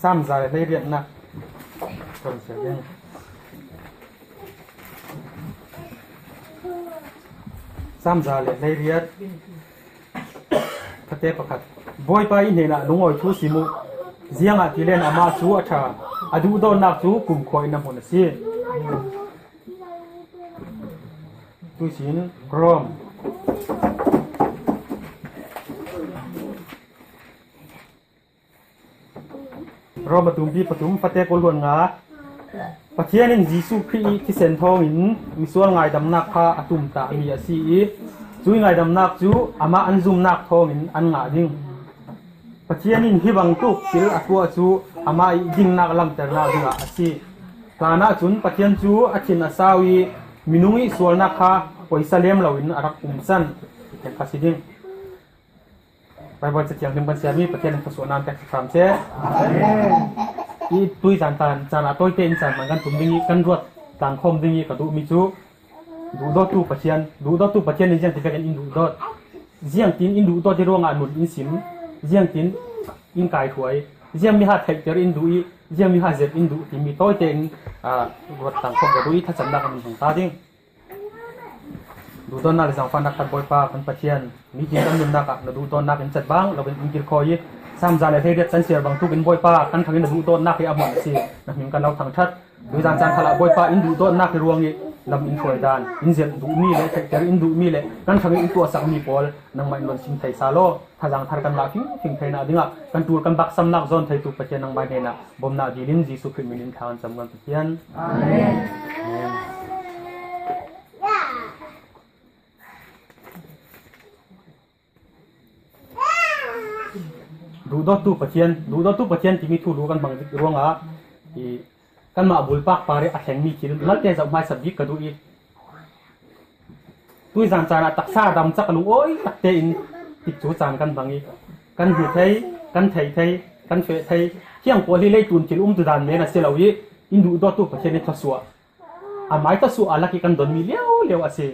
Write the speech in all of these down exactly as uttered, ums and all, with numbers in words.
Sam za le hleiriatna. Sam za le hleiriat. Phate pakhat. Bawipa i hnenah lungawi thu sim uh. Ziangahtile amah cu a ṭha, a duhdawtnak cu kumkhua in a hmun a si. Tuisin Rom. Rom a tumpi pathum, fate kul hluan nga. Pathian in Jesuh Khrih i thisen thawngin misual ngaidamnak kha a tumtahmi a si i, cuih ngaidamnak cu amah an zumnak thawngin an ngah ding. Pathian in hi bangtuk thil a tuah cu amah i dingnak langhternak dingah a si. Hlanah cun Pathian cu a thin a sau i, minung i sualnak kha poisa lem loin a rak umsan. Ti kha si ding. Baibal Cathianghlim kan siami Pathian in thluasuahnak pek hram seh. Amen. I tuizan tan, caan a tawite in caan hmang kan tum ding i kan ruat tlangkhawm ding i ka duhmi cu duhdawttu Pathian, duhdawttu Pathian in ziangtin vekin in duhdawt. Ziangtin in duhdawt i ruangah nun in sim, ziangtin in kaihruai, ziangmi ha theihter in duh i, ziangmi ha zirh in duh timi tawite in, aa, ruat tlangkhawm ka duh i thlacamnak kan hmang ta ding. Duhdawtnak le zaangfahnak khat Bawipa kan Pathian, nitin kan nunnak ah na duhdawtnak in cat bang loin in kir kho i, Sam za le hleiriat kan siar bangtuk in Bawipa kan hrangin na duhdawtnak hi a hmuan a si, na hming kan lo thangṭhat. Tuizan caan khalah Bawipa in duhdawtnak hi ruang i lam in hruai dan, in zirh duhmi le theihter in duhmi le kan hrangin in tuahsakmi pawl nangmah in lawng sim thei sa law, thazaang thar kan ngah fingfing theinak dingah kan ṭul kan baksamnak zawn theitu Pathian nangmah hnenah bawmhnak dil in Jesuh Khrih min in thla kan cam kan Pathian. Amen. Amen. Duhdawttu Pathian, duhdawttu Pathian timi thulu kan hmang dik ruangah i kanmah bulpak par i a thlengmi thil malte zoh hmaisap bik ka duh i, tuizan caan ah taksa dam cak lungawi takte in tikcu caan kan hmang i, kan hmu thei, kan thei thei, kan feh thei, hiang pawl hi leitlun thil umtu dan men a si lo i, in duhdawttu Pathian i thluasuah, a mai thluasuah a lak i kan donmi liau liau a si.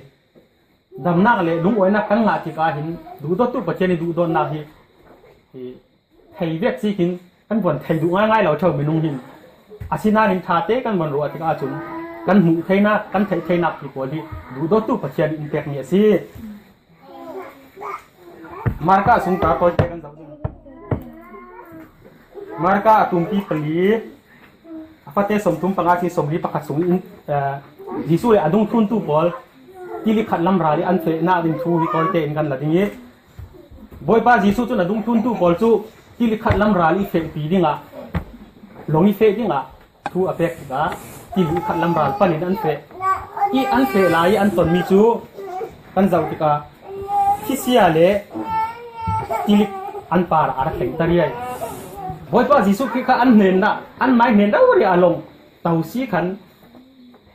Damnak le lungawinak kan ngah tikah hin duhdawttu Pathian i duhdawtnak hi, hi thei vek si khin kan buan thei duh ngaingai lo ṭheu minung hin. Asinain ṭhate kan buan ruah tikah cun kan hmuh theinak, kan theih theinak ti pawl hi duhdawttu Pathian in pekmi a si. Marka sung ta tawite kan zoh ding. Marka a tumpi pali, a fate sawmthum panga sin sawmli pakhat sung in, eh, Jesuh le a dungthluntu pawl tilik khat lam ral i an fehnak ding thu hi tawite in kan la ding i, Bawipa Jesuh cun a dungthluntu pawl cu tilik khat lam ral i fehpi dingah, lawng i feh dingah thu a pek tikah tilik khat lam ral panin an feh i, an feh lai i an tonmi cu kan zoh tikah, thisia le tilik an parah a ra thleng ta riai. Bawipa Jesuh Khrih kha an hnen dah, an mai hnen rori a lawng to si khan,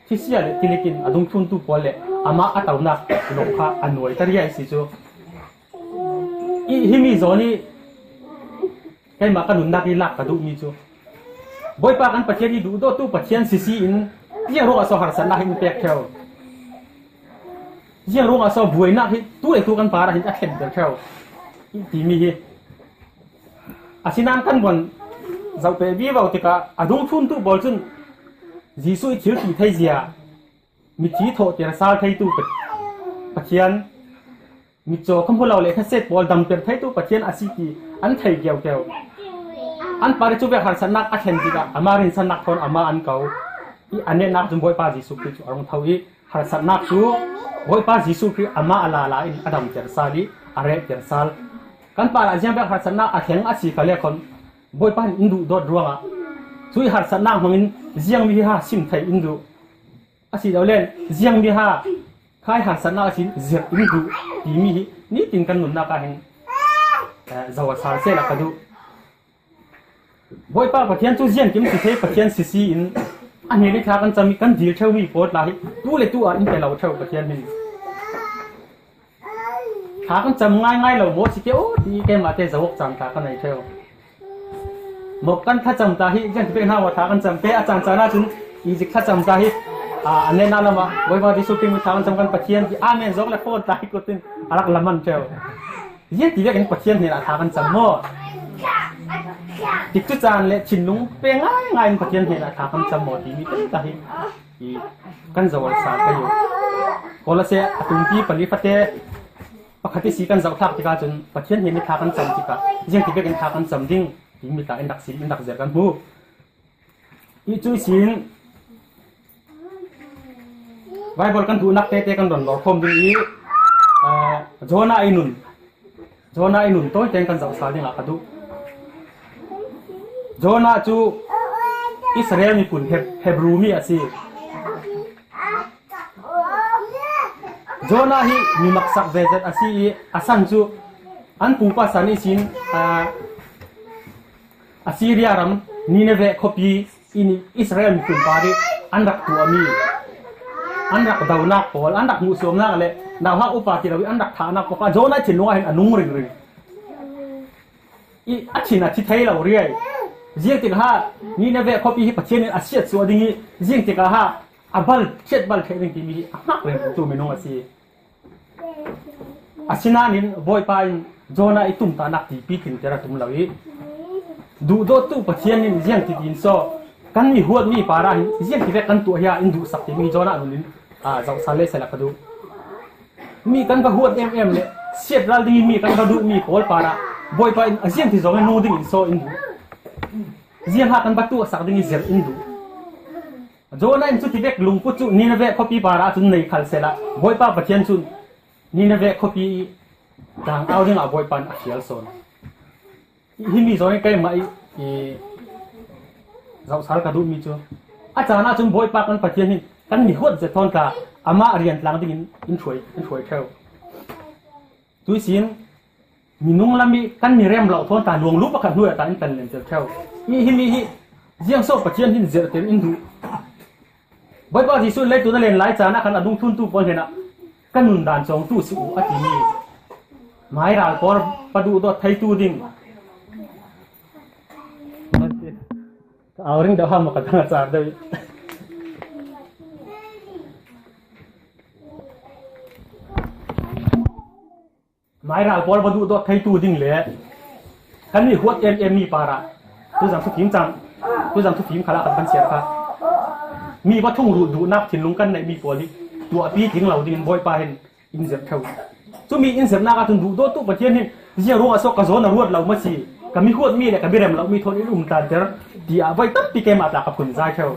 thisia le tilik in a dungthluntu pawl le amah a tonak lawng kha a nuai ta riai si cu. I himi zawn i keimah ka nunnak i lak ka duhmi cu, Bawipa kan Pathian hi duhdawttu Pathian sisi in ziang ruangah so harsatnak hi in pek ṭheu? Ziang ruangah so buainak hi tu le tu kan parah hin a thlenter ṭheu? I timi hi. Asinain kan buan zoh peh vivo tikah a dungthluntu pawl cun Jesuh i thil ti theizia, mithi thawhter sal theitu Pa-, Pathian, mitcaw khuahmu lo le khaset pawl damter theitu Pathian a si ti an thei keukeu. An parih cu vek harsatnak a thlen tikah amah rinsannak thawn amah an ko i, a netnak cun Bawipa Jesuh Khrih cu a rung tho i, harsatnak cu Bawipa Jesuh Khrih amah a lala in a damter sal i a rehter sal. Kan parah ziang bek harsatnak a thleng a si kha le khon Bawipa in in duhdawt ruangah cuih harsatnak hmangin ziangmi hi ha sim thei in duh. A si lo len ziangmi ha khai harsatnak a sin zirh in duh timi hi nitin kan nunnak ah hin, eh, zoh a sal sehla ka duh. Bawipa Pathian cu ziangkim ti thei Pathian sisi in a hnen i thla kan cam i kan dil ṭheumi pawl tla hi tu le tu ah in pe lo ṭheu Pathian hin. Thla kan cam ngaingai lo maw si ke aw ti i keimah te zoh awk caan tla kan ei ṭheu. Mawk kan thlacam ta hi, ziang ti pek hna maw thla kan cam pe a caan caan ahcun i zik thlacam ta hi, a, a nena lamah Bawipa Jesuh Khrih min thla kan cam kan Pathian ti amen zawk le phone tla hi kut in a rak laman ṭheu. Ziang ti vekin Pathian hnenah thla kan cam maw? Tikcu caan le thinlung pe ngaingai in Pathian hnenah thla kan cam maw timi te ka hi. I kan zoh sal ka hi. Kolose a tumpi pali fate pakhat i si kan zoh thlak tikah cun Pathian hnen i thla kan cam tikah ziang ti bekin thla kan cam ding timi tla in rak sim, in rak zir kan hmu. I cu i sin Bible kan duhnak tete kan don lawr khawm ding i, aa, Jonah i nun, Jonah i nun tawi tein kan zoh sal dingah ka duh. Jonah cu Israel miphun Heb-, Hebru mi a si. Jonah hi mi maksak vezet a si i a san cu an pupa san ihsin, aa, Assyria ram Nineveh khuapi in Israel miphun parih an rak tuahmi, an rak donak pawl, an rak hmuhsuamnak le nauhak upa ti lo i an rak thahnak pawl kha Jonah thinlung ah hin a nung ringring. I a thin a thi thei lo riai. Ziangtik ha Nineveh khuapi hi Pathian in a siatsuah ding i ziangtik ah ha a bal, thiat bal thei ding timi hi a hngak ringringtu minung a si. Asinain Bawipa in Jonah i tumtahnak tipi tlinter a tum lo i, duhdawttu Pathian in ziang titin saw kan mi huatmi parah hin ziang tivek kan tuah hia in duhsak timi Jonah nun in, aa, zohsal le sela ka duh. Mi kan va huat em em le siat ral ding i mi kan va duhmi pawl parah Bawipa in a ziang ti zong in nung dingin saw in duh. Ziang ha kan va tuahsak ding i zir in duh. Jonah in cuti vek lungput cu Nineveh khuapi parah cun nei khal sehla, Bawipa Pathian cun Nineveh khuapi i tlang au dingah Bawipa in a fial sawn. Himi zawn in keimah i, i zohsal ka duhmi cu a caan ahcun Bawipa kan Pathian hin kan mi huat zet thawn tla amah rian tlang dingin in hruai, in hruai ṭheu. Tuisin minung lam i kan mi rem lo thawn ta luanglu pakhat hnuai ah ta in tan len tel ṭheu. I himi hi ziang so Pathian hin zirh tel in duh. Bawipa Jesuh in leitung a len lai caan ah khan a dungthluntu pawl hnenah ka nundan cawngtu si uh a timi mairal pawl va duhdawt theitu ding. Au ring deuh ha maw ka dang a car deuh i. Mairal pawl va duhdawt theitu ding le kan mi huat em em mi parah tuzang thufim cang, tuzang thufim khalah kan kan siar kha. Mi va thungrut duhnak thinlung kan neih mi pawl hi tuahpi tling lo dingin Bawipa hin in zirh ṭheu. Cumi in zirhnak ahcun duhdawttu Pathian hin ziang ruangah so ka zawn a ruat lo maw si, ka mi huatmi le ka mi rem lomi thawn in um tlanter tiah voi tampi keimah tla ka phun zai ṭheu.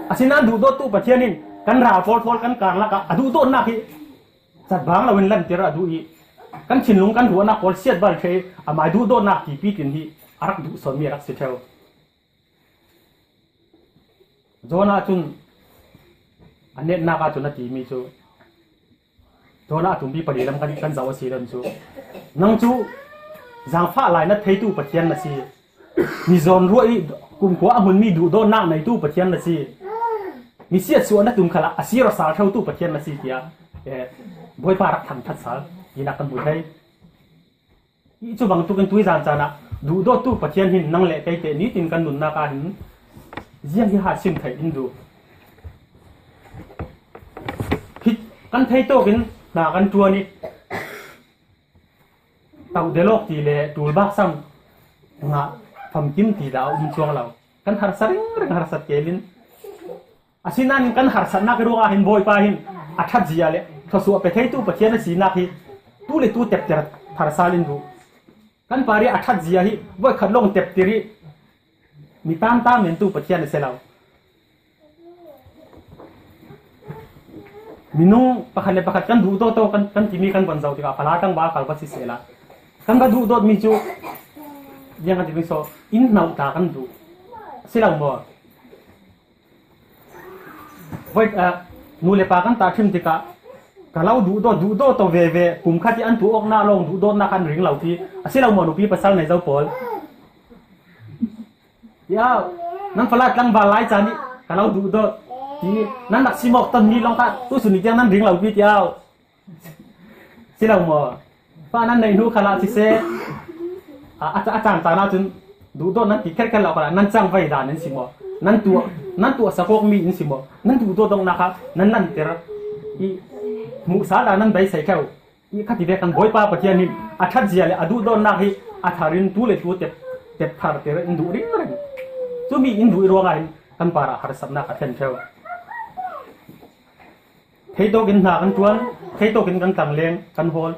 Asinain duhdawttu Pathian hin kan ral pawl pawl kan karlak ah a duhdawtnak hi Catbang loin lantir a duh i kan thinlung kan ruahnak pawl siatbal ṭheh i amai duhdawtnak tipi tlin hi a rak duh sawnmi a rak si ṭheu. Jonah cun a netnak ahcun a timi cu Jonah a tumpi pali lam kan, kan zoh a si lo cu nang cu zaangfah lai na theitu Pathian na si. Mi zawn ruah i kumkhua a hmunmi duhdawtnak neitu Pathian na si. Mi siatsuah na tum khalah a sir a sal ṭhotu Pathian na si tiah, eh, Bawipa rak thangṭhat sal tinak kan hmu thei. Hi cu bangtuk in tuizan caan ah duhdawttu Pathian hin nang le kei te nitin kan nunnak ah hin ziang hi ha sim theih in duh. Hi kan theitawk in hna kan ṭuan i tauh delawk ti le ṭulbak sam ngah famkim ti dah a um cuang lo. Kan harsa ringring harsat kel in asinain kan harsatnak i ruangah hin Bawipa hin a ṭhat zia le thluasuah pe theitu Pathian a sinak hi tu le tu tepter thar sal in duh. Kan par i a ṭhat zia hi voikhat lawng tepter i mi tanta mentu Pathian a si lo. Minung pakhat le pakhat kan duhdawt aw kan, kan timi kan von zoh tikah fala tlangval khal va si sehla kan va duhdawtmi cu ziang kan timi saw in hnauh ta kan duh si lo maw? Voi, ah, nu le pa kan tahṭhim tikah ka lo duhdawt, duhdawt aw veve, pumkhat i an tuah awknak lawng duhdawtnak an ring lo ti a si lo maw, nupi pasal nei zo pawl? Tiau, nan fala tlangval lai caan i ka lo duhdawt ti nan rak sim awk tonmi lawng kha tusun i tiang nan ring lo pi tiau. Si lo maw? Pa nan neih hnu khalah siseh, a, a, a caan caan ahcun duhdawt nan ti kherkher lo khalah nan cangvai dan in si maw? Nan tuah, nan tuah sakawkmi in si maw? Nan duhdawt dongnak kha nan lanter i hmuhsal dan nan beisei ṭheu. I khati vek kan Bawipa Pathian hin a ṭhat zia le a duhdawtnak hi a thar in tu le tu tep, tep thar te in duh ringring. Cumi in duh ruangah hin kan parah harsatna a thlen ṭheu. Theitawkin hna kan ṭuan, theitawkin kan tlangleng, kan hawl.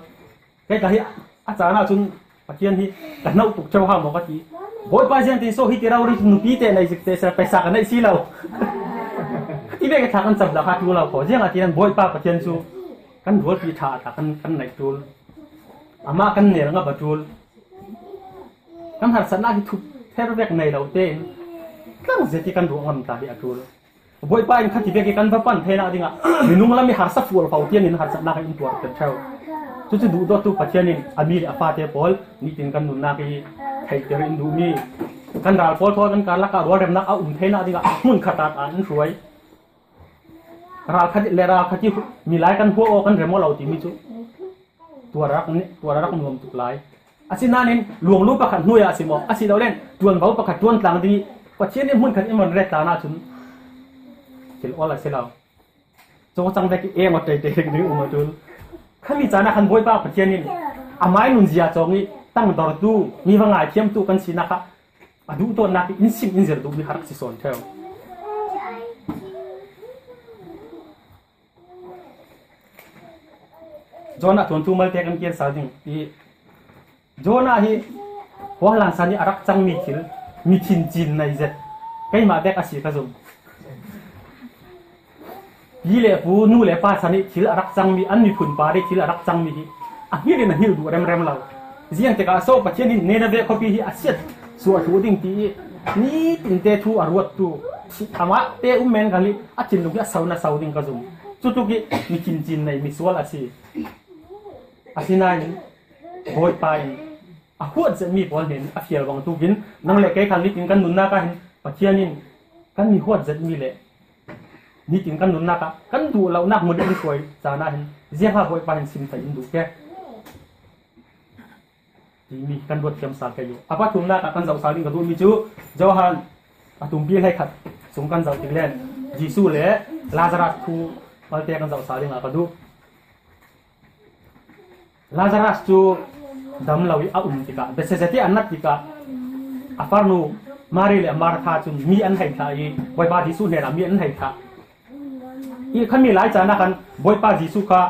Kei ka hi a caan ahcun Pathian hi ka hnauh tuk ṭheu ha maw ka ti. Bawipa, ziangtin so hi ti rori nupi te nei zik te seh, paisa ka neih si lo. Ka ti ve, ka thla kan cam dah kha ṭul lo ko. Ziangahtile Bawipa Pathian cu kan rualpi ṭha a tla kan, kan neih ṭul. Amah kan nel ngap a ṭul. Kan harsatnak hi thup ther vek nei lo tein tlang zet i kan ruah ngam ta hi a ṭul. Bawipa in khati vek i kan va pan theinak dingah minung lam i harsa fual fo tiangin harsatnak in tuar ter ṭheu. Cucu duhdawttu Pathian in a mi le a fate pawl nitin kan nunnak i theihter in duhmi kan ral pawl thaw kan karlak ah rualremnak a um theinak dingah hmun khat ah in hruai. Ral khat le ral khat i milai kan huah aw kan rem aw lo timi cu tuar a rak, tuar a rak nuam tuk lai. Asinain luanglu pakhat hnuai ah si maw, a si lo len ṭuanvo pakhat ṭuan tlang ding i Pathian in hmunkhat in von ret tlan ahcun thil awl a si lo. Cawcang vek i eng aw ṭeite ding um a ṭul. Khami caan ah khan Bawipa Pathian in amai nunzia cawng i tangdortu, mi va ngaithiamtu kan sinak kha a duhdawtnak i in sim in zir duhmi kha rak si sawn ṭheu. Jonah tuantu malte kan kian sal ding i, Jonah hi huahlan san i a rak cangmi thil, mi thincin nei zet keimah bek a si ka zum. Pi le pu, nu le pa san i thil a rak cangmi, an miphun par i thil a rak cangmi hi a hngilh in a hngilh duh remrem lo. Ziang tikah so Pathian in Nineveh khuapi hi a siat suah thluh ding ti i nitin te thu a ruattu, amah te um men kal i a thinlung hi a so na so ding ka zum. Cutluk i mi thincin nei misual a si. Asinain Bawipa in a huat zetmi pawl hnen a fial bang tukin nang le kei khal nitin kan nunnak ah hin Pathian in kan mi huat zetmi le nitin kan nunnak ah kan duh lonak mun in hruai caan ah hin ziangha Bawipa hin sim thei in duh ke timi kan ruat thiam sal kei uh. A pathumnak ah kan zoh sal ding ka duhmi cu Johan a tumpi hleikhat sung kan zoh tik len Jesuh le Lazarus thu malte kan zoh sal ding ah ka duh. Lazarus cu dam lo i a um tikah, Bethzatha i a nat tikah, a farnu Mari le Martha cun mi an hei thlah i Bawipa Jesuh hnenah mi an hei thlah. I khami lai caan ah khan Bawipa Jesuh kha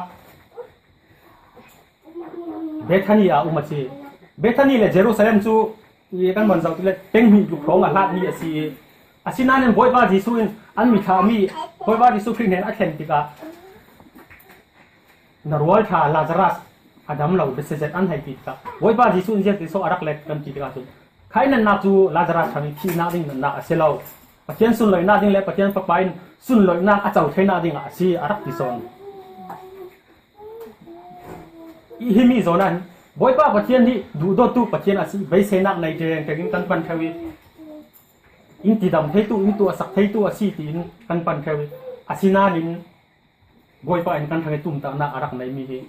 Bethani ah a um a si. Bethani le Jerusalem cu i kan von zoh tik le peng hnih tluk hrawng a hlatmi a si i, asinain Bawipa Jesuh in an mi thlahmi, Bawipa Jesuh Khrih hnen a thlen tikah, na rualṭha Lazarus a dam lo, Bethzatha an hei ti tikah, Bawipa Jesuh in ziangtin so a rak let kan ti tikah cun, kha i natnak cu Lazarus hrang i thihnak ding natnak a si lo. Pathian sunloihnak ding le Pathian Fapa in sunloihnak a co theinak dingah a si, a rak ti sawn. I himi zawn ah hin Bawipa Pathian hi duhdawttu Pathian a si, beiseinak nei ṭengṭeng in kan pan ṭheu i, in tidam theitu, in tuahsak theitu a si tiin kan pan ṭheu i, asinain Bawipa in kan hrang i tumtahnak a rak neimi hi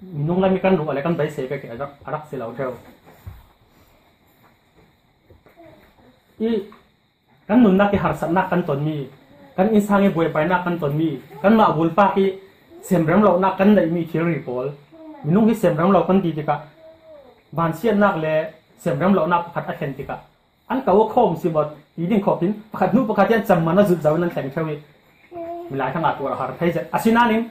minung lam i kan ruah le kan beisei vek hi a rak, a rak si lo ṭheu. I kan nunnak i harsatnak kan tonmi, kan innsang i buaipainak kan tonmi, kanmah bulpak i semrem lonak kan neihmi thilri pawl, minung hi semrem lo kan ti tikah, vansiatnak le semrem lonak pakhat a thlen tikah, an ko a khawm si maw ti ding khawpin pakhat hnu pakhat i an cam man a zut zo in an thleng ṭheu i, milai hrangah tuar a har thei zet. Asinain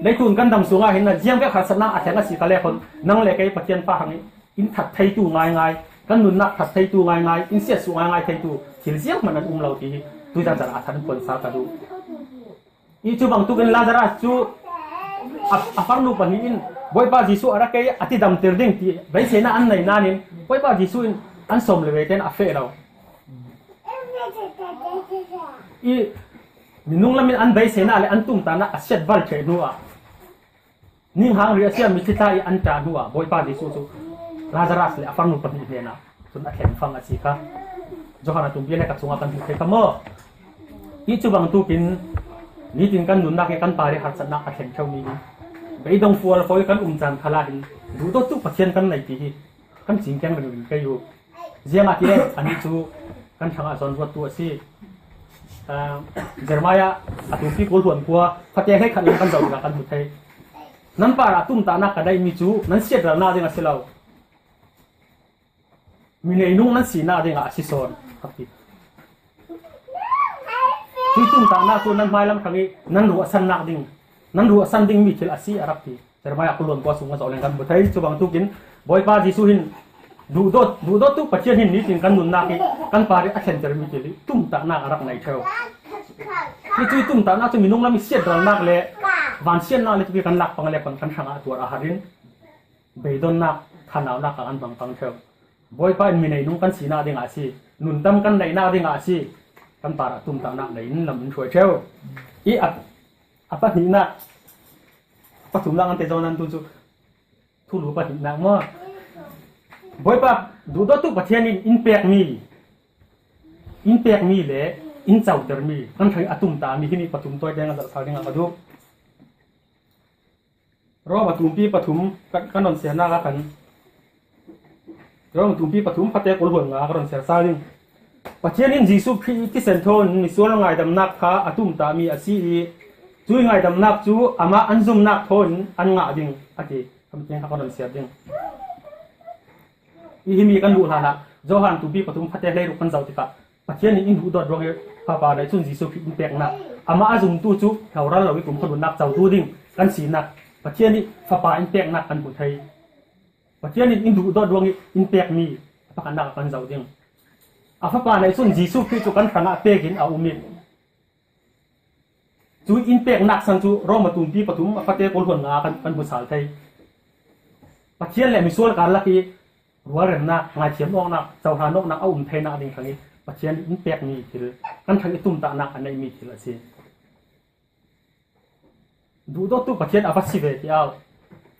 leitlun kan dam sungah hin ziang vek harsatnak a thleng a si ka le khon, nang le kei Pathian fa hrang i in that theitu ngaingai, kan nunnak that theitu ngaingai, in siatsuh ngaingai theitu thil zianghman an um lo ti hi tuizan caan a than puan sal ka duh. I cu bangtuk in Lazarus cu a, a farnu pahnih in Bawipa Jesuh a rak kei a tidamtir ding ti beiseinak an nei nain Bawipa Jesuh in an sawm le ve tein a feh lo. I minung lam in an beiseinak le an tumtahnak a siatval ṭheh hnuah, ninghang riahsia mitthli tla i an ṭah hnuah Bawipa Jesuh cu Lazarus le a farnu pahnih hnenah cun a thleng fang a si kha. Johan a tumpi le ka cungah kan hmuh thei kha maw? I cu bangtuk in nitin kan nunnak i kan par i harsatnak a thleng ṭheumi hi beidong fual fo i kan um caan khal ah hin duhdawttu Pathian kan nei ti hi kan cingkiang ringring kei uh. Ziangahtile anih cu kan hrangah zawn ruattu a si. Aa, Jeremiah a tumpi kul hluan khua fate hleikhat lam kan zoh tikah kan hmu thei. Nan parah tumtahnak ka daihmi cu nan siatralnak ding a si lo. Mi neinung nan sinak dingah a si sawn, a ti. Tui tumtahnak cu nan hmailam hrangih nan ruahsannak ding, nan ruahsan dingmi thil a si, a rak ti. Jeremiah kuluan kua sung a zoh leng kan hmu thei. Cubangtuk in Bawipa Jesuh hin duhdawt, duhdawttu Pathian hin nitin kan nunnak ih kan parih a thlentermi thil ih tumtahnak a rak nei ṭheu. Hi cuih tumtahnak cu minung lam ih siatdalnak le vansiatnak le tuk ih kan lak pang le kan, kan hrangah a tuar a har in beidonnak, thanaunak ah kan hmang pang ṭheu. Bawipa in mi neinung kan sinak dingah a si, nuntam kan neihnak dingah a si, kan parah tumtahnak nei in lam in hruai ṭheu. Ih a, a pahnihnak, a pathumnak an te zawn an tu cu thulu pahnihnak maw? Bawipa duhdawttu Pathian in in pekmi, in pekmi le in cotermi kan hrangih a tumtahmi himi pathum tawite nga zoh sal dingah ka duh. Rom a tumpi pathum kan, kan rawn siarnak ah khan, Rom a tumpi pathum fate kul hluan nga ka rawn siar sal ding. Pathian in Jesuh Khrih ih thisen thawn misual ngaidamnak kha a tumtahmi a si ih, cuih ngaidamnak cu amah an zumnak thawn an ngah ding a ti. Kan tiang kha ka rawn siar ding. Ih himi kan duh hlanah Johan tumpi pathum fate hleiruk kan zoh tikah Pathian in in duhdawt ruangih Fapa neih cun Jesuh Khrih in peknak, amah a zumtu cu hloral lo ih kumkhua nunnak cotu ding kan sinak Pathian ih Fapa in peknak kan hmu thei. Pathian in in duhdawt ruangih in pekmi a pakhatnak ah kan zoh ding. A Fapa neih cun Jesuh Khrih cu kan hrangah pekin a um ih, cuih in peknak san cu Rom a tumpi pathum a fate kul hluan nga kan, kan hmu sal thei. Pathian le misual karlak ih rualremnak, ngaithiam awknak, cohlan awknak a um theinak ding hrangih Pathian in pekmi thil, kan hrangih tumtahnak a neihmi thil a si. Duhdawttu Pathian a va si ve ti au.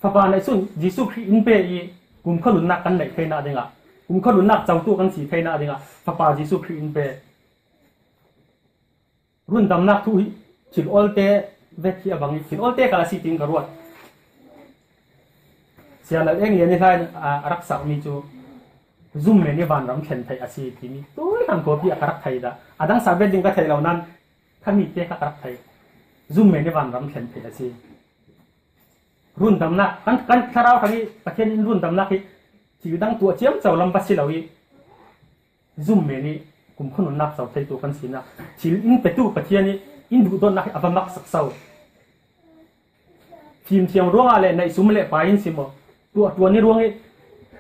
Fapa neih cun Jesuh Khrih in pe ih kumkhua nunnak kan neih theinak dingah, kumkhua nunnak cotu kan si theinak dingah Fapa Jesuh Khrih in pe. Rundamnak thu hi thil awlte vek hi a bang ih, thil awlte kha a si tiin ka ruat. Sia Lal Eng Lian ih hlai a, a rak sauhmi cu zummen ih vanram thlen theih a si timi tui hang khuapi a ka rak thei dah. A dang sa bet ding ka thei lo nan khami te kha ka rak thei. Zummen ih vanram thlen theih a si. Rundamnak kan, kan thlarau hrang ih Pathian in rundamnak hi thil dang tuah ciamco lam va si lo ih, zummen ih kumkhua nunnak co theitu kan sinak, thil in petu Pathian ih in duhdawtnak hi a va maksak so. Fimthiam ruangah le neih sum le pai in si maw, tuahtuan ih ruangih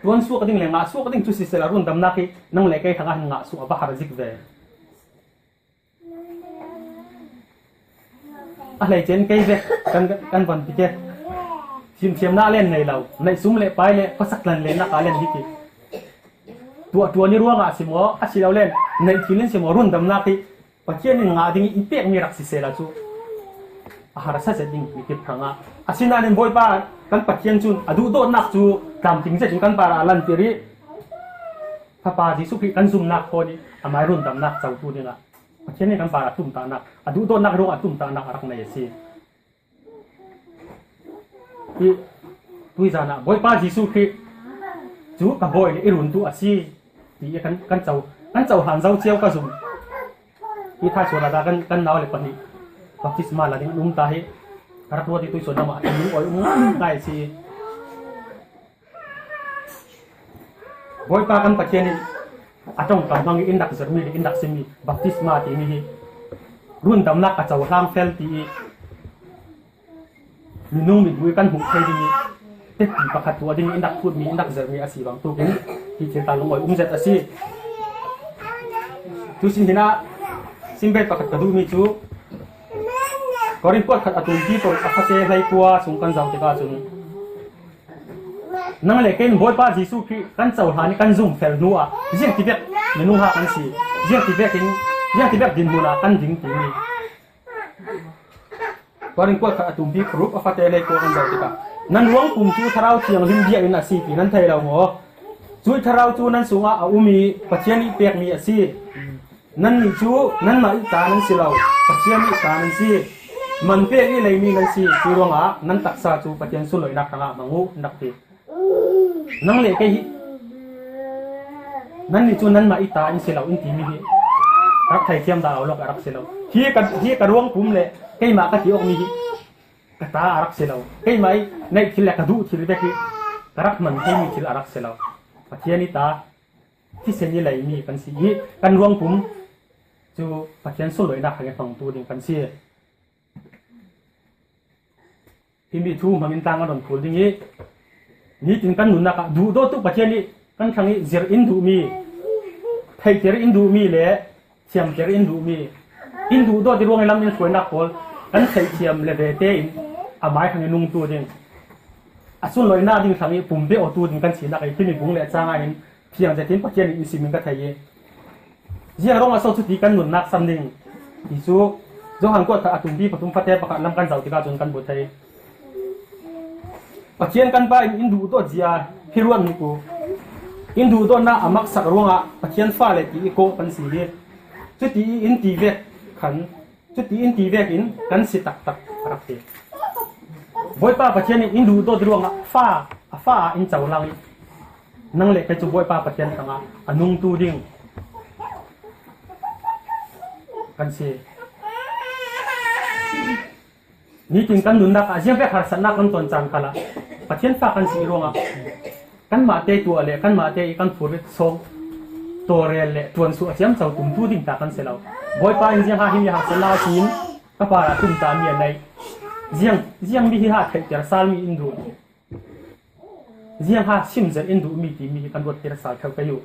tuan suak ding le ngah suak ding cu sisehla rundamnak hi nang le kei hrangah hin ngah suak a va har zik ve. A hleice in kei vek kan, kan van ti ke. Fimthiamnak len nei lo, neih sum le pai le khuasak tlan lennak a len hi ti. Tuahtuan ih ruangah a si maw, a si lo len neih thil in si maw, rundamnak hi Pathian in ngah ding ih in pekmi rak sisehla cu a harsa zet ding mi kip hrangah. Asinain Bawipa kan Pathian cun a duhdawtnak cu tlamtling zet in kan parah a lantir ih Fapa Jesuh Khrih kan zumnak thawn ih amah ih rundamnak cotu dingah Pathian in kan parah tumtahnak, a duhdawtnak ruangah tumtahnak a rak nei a si. Hi tuizan ah Bawipa Jesuh Khrih cu ka bawi le i runtu a si ti ih kan, kan co, kan cohlan zo cio ka zum. Hi thai sual ah dah kan, kan nau le pahnih baptisma la ding an um ta hi. Ka rak ruat ih tuisuan lamah a thinlung awi um ngai a si. Bawipa kan Pathian in a ṭongkam hmang ih in rak zirmi le in rak simmi baptisma timi hi rundamnak a cohlang fel ti ih minung mithmuh ih kan hmuh thei ding ih teti pakhat tuah ding ih in rak phutmi, in rak zirmi a si bang tukin hi thil ta lungawi um zet a si. Tusin hinah simbet pakhat ka duhmi cu Korin kuat khat a tumpi pawl a fate hleikua sung kan zoh tikah cun nang le kei in Bawipa Jesuh Khrih kan cohlan ih kan zum fel hnuah ziangtivek minung ha kan si, ziangtivek in, ziangtivek dinhmun ah kan ding timi. Korin kuat khat a tumpi paruk a fate hleikua kan zoh tikah nan ruang pum cu Thlarau Thianghlim bia in a si ti nan thei lo maw? Cuih Thlarau cu nan sungah a um ih Pathian ih pekmi a si. Nannih cu nanmah ih ta nan si lo, Pathian ih ta nan si. Man pek ih leimi nan si, cuih ruangah nan taksa cu Pathian sunlawinak hrangah hmang uh, an rak ti. Nang le kei hi, nannih cu nanmah ih ta in si lo, in timi hi rak theithiam dah lo lawk a rak si lo. Hi ka, hi ka ruang pum le keimah ka ti awkmi hi ka ta a rak si lo. Keimah ih neih thil le ka duh thil vek hi ka rak hman theimi thil a rak si lo. Pathian ih ta, thisen i lei mi kan si i, kan ruang pum cu Pathian sunloihnak hang i hmangtu ding kan si. Himi thu hmangin tlang a don kul ding i, nitin kan nunnak ah duhdawtu Pathian i kan hrang i zir in duhmi, theihter in duhmi le thiamter in duhmi, in duhdawt i ruang i lam in hruainak pawl kan theihthiam le ve tein amai hrang i nungtu ding, a sunloihnak ding hrang i pumpe awtu ding kan sinak i himi bung le cang ah hin fiang zetin Pathian in in simin ka thei i, ziang ruangah so cuti kan nunnak sam ding ti cu Johan kuat khat a tumpi pathum fate pakhat lam kan zoh tikah cun kan hmu thei. Pathian kan Pa in in duhdawt zia hi ruat hnik u. In duhdawtnak a maksak ruangah Pathian fale ti i kawh kan si hi. Cuti i in ti vek khan, cuti in ti vekin kan si taktak a rak ti. Bawipa Pathian in in duhdawt ruangah fa, a fa ah in colang i, nang le kei cu Bawipa Pathian hrangah a nungtu ding kan si. Nitin kan nunnak ah ziangvek harsatnak kan ton caan khalah Pathian fa kan si ruangah kanmah te tuah le kanmah te i kan phurrit sawng tawrel le tuansuah ciamco tumtu ding ta kan si lo. Bawipa in ziangha himi harsatnak a si in ka parah tumtami a nei. Ziang, ziang mi hi ha theihter salmi in duh. Ziangha simzer in duhmi timi hi kan ruatter sal kho kei uh.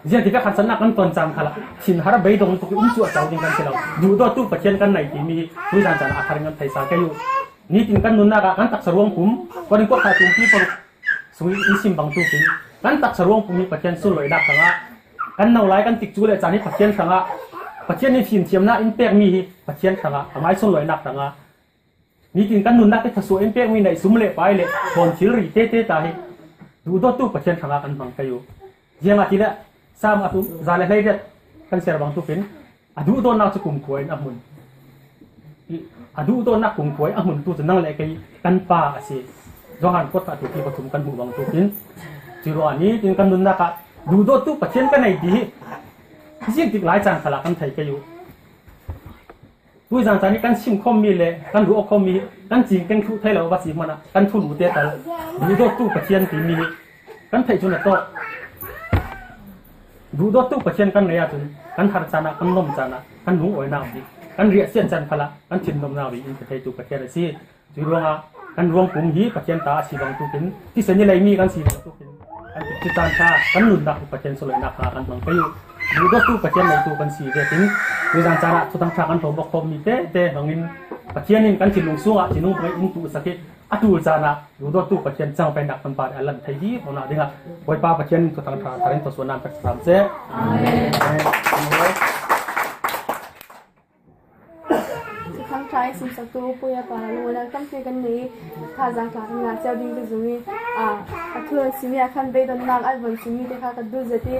Ziangtivek harsatnak kan ton caan khalah thinhar beidong tuk i um cuahco ding kan si lo. Duhdawtu Pathian kan nei timi hi tuizan caan a thar in kan thei sal kei uh. Nitin kan nunnak ah kan taksa ruang pum, Korin kuat khat tumpi paruk sung i in sim bangtukin kan taksa ruang pum hi Pathian sunloihnak hrangah, kan no lai kan tikcu le caan hi Pathian hrangah, Pathian in fimthiamnak in pekmi hi Pathian hrangah, amai sunloihnak hrangah, nitin kan nunnak te thluasuah in pekmi neih sum le pai le ṭhawn thilri tete ta hi duhdawtu Pathian hrangah kan hmang kei uh. Ziangahtile Sam a tum za le hleiriat kan siar bangtukin a duhdawtnak cu kumkhua in a hmun. A duhdawtnak kumkhua in a hmuntu cu nang le kei kan Pa a si. Johan kuat khat tumpi pathum kan hmuh bangtukin cuih ruangah nitin kan nunnak ah duhdawtu Pathian ka nei ti hi ziangtik lai caan khalah kan thei kei uh. Tuizan caan hi kan sim khawmmi le kan ruah khawmmi hi kan cingkeng thluh thei lo va si hmanah kan thulu te tal duhdawtu Pathian timi hi kan theih cun a tawk. Duhdawtu Pathian kan ngei ahcun kan har caan ah, kan nom caan ah, kan lungawinak bik, kan riahsiat caan khalah kan thinnomnak bik in ka theitu Pathian a si. Cuih ruangah kan ruang pum hi Pathian ta a si bangtukin, thisen i leimi kan si bangtukin, kan tikcu caan kha kan nunnak hi Pathian sunloihnak kha kan hmang pei uh. Duhdawtu Pathian neitu kan si vekin, tuizan caan ah Thuthang ṭha kan hlawm awk khawmmi tete hmangin Pathian in kan thinlung sungah thinlung pangin in tuh sak hi a ṭul caan ah duhdawtu Pathian cangpeinak kan par a lan thei dih awknak dingah Bawipa Pathian in Thuthang ṭha thar in thawsuahnak kan pek seh. Amen. Amen. Thuthang ṭha i simsaktu Pu Yapa lungawinak tampi kan nei i, thazaang ṭha kan ngah cio ding ka zumh i, aa, a thu an simmi ah khan beidonnak an von simmi te kha ka duh zet i,